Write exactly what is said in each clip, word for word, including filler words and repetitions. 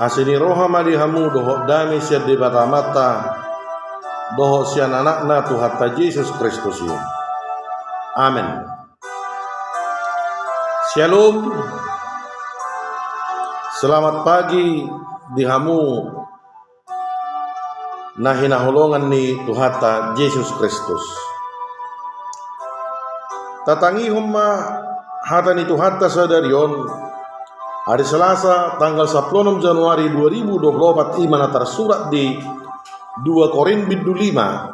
Asi ni roha ma di hamu dohot dame sian Debata Amanta dohot sian Anakna Tuhanta Jesus Kristus i. Amen. Syalom. Selamat pagi di hamu na hinaholongan ni Tuhanta Jesus Kristus. Tatangihon ma hata ni Tuhanta sadari on, ari Selasa tanggal sampulu onom Januari dua ribu dua puluh opat, i ma na tarsurat di dua Korin bindu lima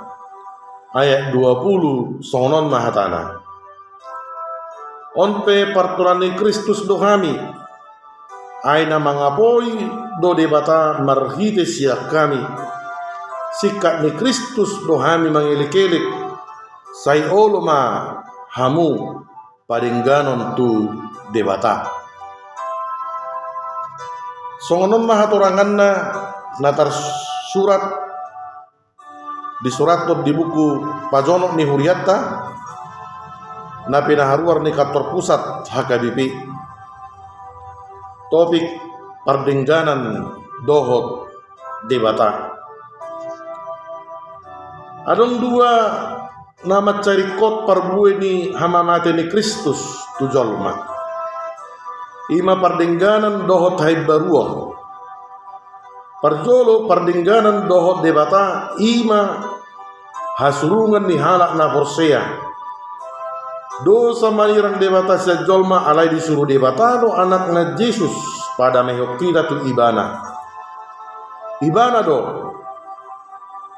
ayat dua puluh, songon on ma hatana. On pe partolan ni Kristus do hami, ai na mangapoi do Debata marhite sian hami. Singkat ni Kristus do hami mangelek-elek, sai olo ma hamu padengganon tu Debata. Songon on ma hatoranganna na tarsurat, disurathon di buku Pajonok ni Hurianta, na pinaharuar ni kantor pusat H K B P. Topik: pardengganan dohot Debata. Adong dua na mansai ringkot parbue ni hamamate ni Kristus tu jolma. I ma pardengganan dohot haimbaruon. Parjolo, pardengganan dohot Debata, i ma hasurungan ni halak na porsea. Dosa manirang Debata sian jolma, alai disuru Debata do Anakna Jesus padamehon hita tu Ibana. Ibana do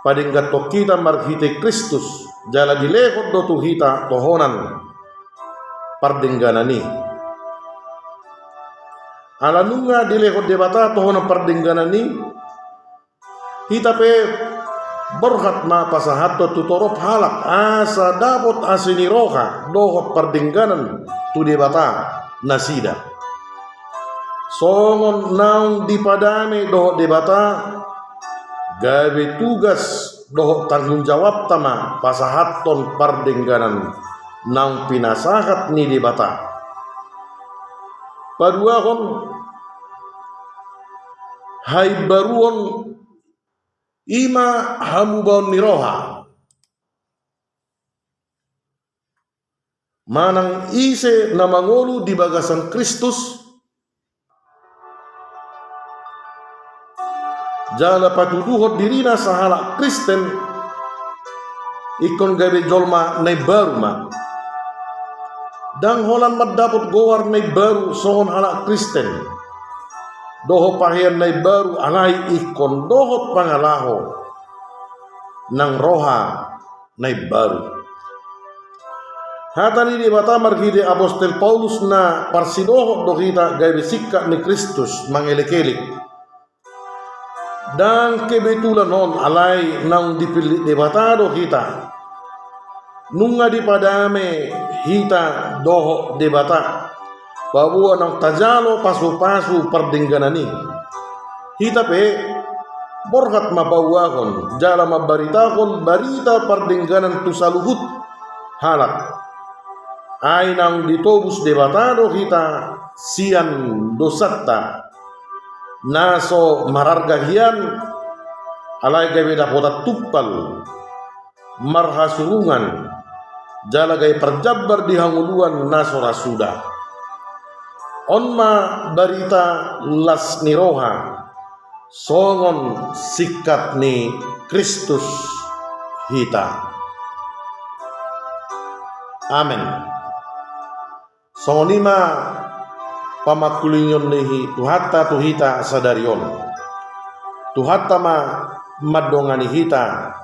padengganhon hita marhite Kristus, jala dilehon do tu hita tohonan pardengganan i. Ala nunga dilehon Debata tohonan pardengganan i, hita pe borhat ma pasahathon tu torop halak, asa dapot asi ni roha dohot pardengganan tu Debata nasida. Songon naung dipadame dohot Debata, gabe tugas dohot tanggung jawabta ma pasahathon pardengganan naung pinasahat ni Debata. Paduahon, haimbaruon, i ma hamubaon ni roha. Manang ise na mangolu di bagasan Kristus, jala patuduhon dirina sahalak Kristen, ingkon gabe jolma na imbaru ma. Ndang holan mandapot goar na imbaru songon halak Kristen dohot pahean na imbaru, alai ingkon dohot pangalaho nang roha na imbaru. Hata ni Debata marhite apostel Paulus na parsidohot do hita gabe singkat ni Kristus mangelek-elek. Ndang kebetulan on, alai naung dipillit Debata do hita. Nunga dipadame hita dohot Debata, paboa naung tajalo pasu-pasu pardengganan i. Hita pe borhat ma pauahon jala mambaritahon barita pardengganan tu saluhut halak. Ai naung ditobus Debata do hita sian dosanta na so mararga hian, alai gabe dapotan tumpal marhasurungan, jala gabe parjambar di hangoluan na so ra suda. On ma barita las ni roha songon singkat ni Kristus hita. Amen. Songon i ma pamangkulingon ni Tuhanta tu hita sadari on. Tuhanta ma mandongani hita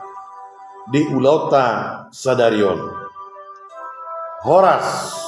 di ulaonta sadari on. Horas.